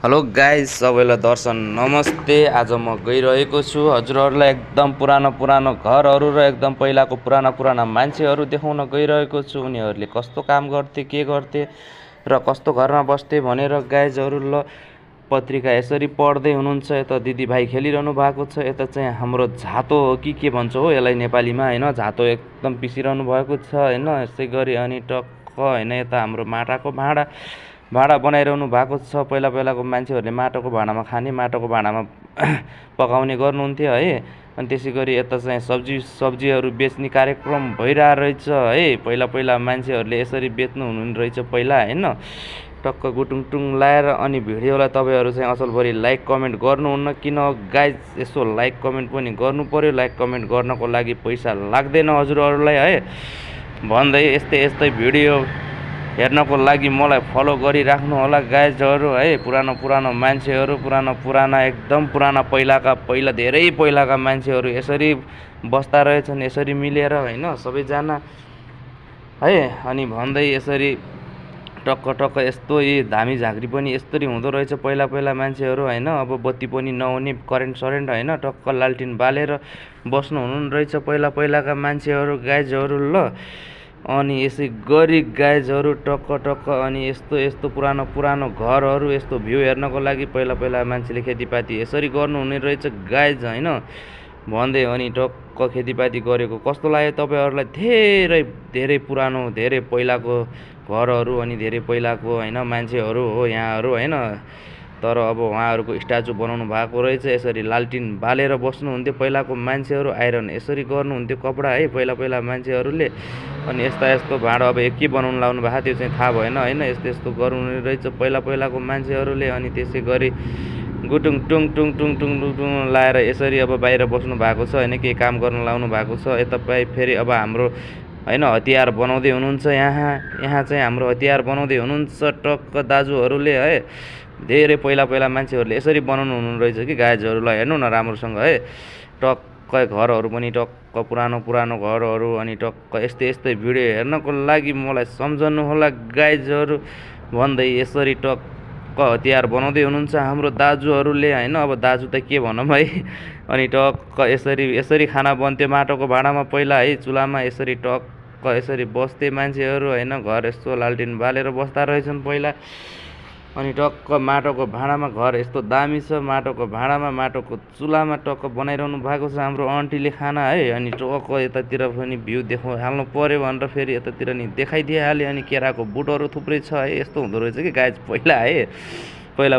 Hello guys, सबैलाई दर्शन नमस्ते। आज म गइरहेको छु हजुरहरूलाई एकदम पुरानो घरहरू र एकदम पहिलाको पुराना मान्छेहरू देखाउन गइरहेको छु। उनीहरूले कस्तो काम गर्थे, के गर्थे र कस्तो घरमा बस्थे भनेर गाइजहरू ल पत्रिका यसरी पढ्दै हुनुहुन्छ। यता दिदीभाइ खेलिरहनु भएको छ। यता चाहिँ हाम्रो झातो हो कि के भन्छ हो यसलाई नेपालीमा, होइन। झातो एकदम पिसिरहनु भएको छ, होइन। यसै गरी अनि टक्क, होइन, यता हाम्रो माटाको भाँडा बनाइरहनु भएको छ। पहिलाको मान्छेहरूले माटोको भाँडामा खाने, माटोको भाँडामा पकाउने गर्नुहुन्थ्यो, है। अनि त्यसै गरी यता चाहिँ सब्जीहरू बेच्ने कार्यक्रम भइरहेको रहेछ, है। पहिला मान्छेहरूले यसरी बेच्नु हुनु रहेछ पहिला, होइन। टक्क गुटुङटुङ लाएर अनि भिडियोलाई तपाईँहरू चाहिँ असलभरि लाइक कमेन्ट गर्नुहुन्न किन गाइज? यसो लाइक कमेन्ट पनि गर्नु पर्यो। लाइक कमेन्ट गर्नको लागि पैसा लाग्दैन हजुरहरूलाई, है। भन्दै यस्तै भिडियो हेर्नको लागि मलाई फलो गरिराख्नु होला गाइजहरू, है। पुरानो मान्छेहरू, एकदम पहिला धेरै पहिलाका मान्छेहरू यसरी बस्दा रहेछन्, यसरी मिलेर, होइन, सबैजना, है। अनि भन्दै यसरी टक्क यस्तो यी धामी झाँक्री पनि यस्तरी हुँदो रहेछ पहिला मान्छेहरू, होइन। अब बत्ती पनि नहुने, करेन्ट, होइन। टक्क लालटिन बालेर बस्नु हुनु रहेछ पहिलाका मान्छेहरू गाइजहरू ल। अनि यसै गरी गाइजहरू टक्क अनि यस्तो पुरानो घरहरू, यस्तो भ्यू हेर्नको लागि पहिला मान्छेले खेतीपाती यसरी गर्नुहुने रहेछ गाइज, होइन। भन्दै अनि टक्क खेतीपाती गरेको कस्तो लाग्यो तपाईँहरूलाई? धेरै पुरानो, धेरै पहिलाको घरहरू अनि धेरै पहिलाको, होइन, मान्छेहरू हो यहाँहरू, होइन। तर अब उहाँहरूको स्ट्याचु बनाउनु भएको रहेछ। यसरी लालटिन बालेर बस्नुहुन्थ्यो पहिलाको मान्छेहरू, आइरन यसरी गर्नुहुन्थ्यो कपडा, है, पहिला मान्छेहरूले। अनि यस्तो भाँडो अब के बनाउनु लाउनु भएको त्यो चाहिँ थाहा भएन, होइन। यस्तो गर्नुहुने रहेछ पहिलाको मान्छेहरूले। अनि त्यसै गरी गुटुङ टुङ लाएर यसरी अब बाहिर बस्नु भएको छ, होइन। केही काम गर्न लाउनु भएको छ। यता फेरि अब हाम्रो, होइन, हतियार बनाउँदै हुनुहुन्छ यहाँ चाहिँ हाम्रो हतियार बनाउँदै हुनुहुन्छ टक्क दाजुहरूले, है। धेरै पहिला मान्छेहरूले यसरी बनाउनु हुनु रहेछ कि गाइजहरूलाई हेर्नु न राम्रोसँग, है। टक्क घरहरू पनि टक्क पुरानो घरहरू अनि टक्क यस्तै भिडियो हेर्नको लागि मलाई सम्झनु होला गाइजहरू। भन्दै यसरी टक्क हतियार बनाउँदै हुनुहुन्छ हाम्रो दाजुहरूले, होइन। अब दाजु त के भनौँ, है। अनि टक्क यसरी खाना बन्थ्यो माटोको भाँडामा पहिला, है, चुलामा। यसरी बस्थे मान्छेहरू, होइन। घर यस्तो लालटिन बालेर बस्दा रहेछन् पहिला। अनि टक्क माटोको भाँडामा घर यस्तो दामी छ, माटोको भाँडामा, माटोको चुलामा टक्क बनाइरहनु भएको छ हाम्रो आन्टीले खाना, है। अनि टक्क यतातिर पनि भ्यू हाल्नु पर्यो भनेर फेरि यतातिर नि देखाइदिइहालेँ। अनि केराको बुटहरू थुप्रै छ, है। यस्तो हुँदो रहेछ कि गाइज पहिला, है। पहिला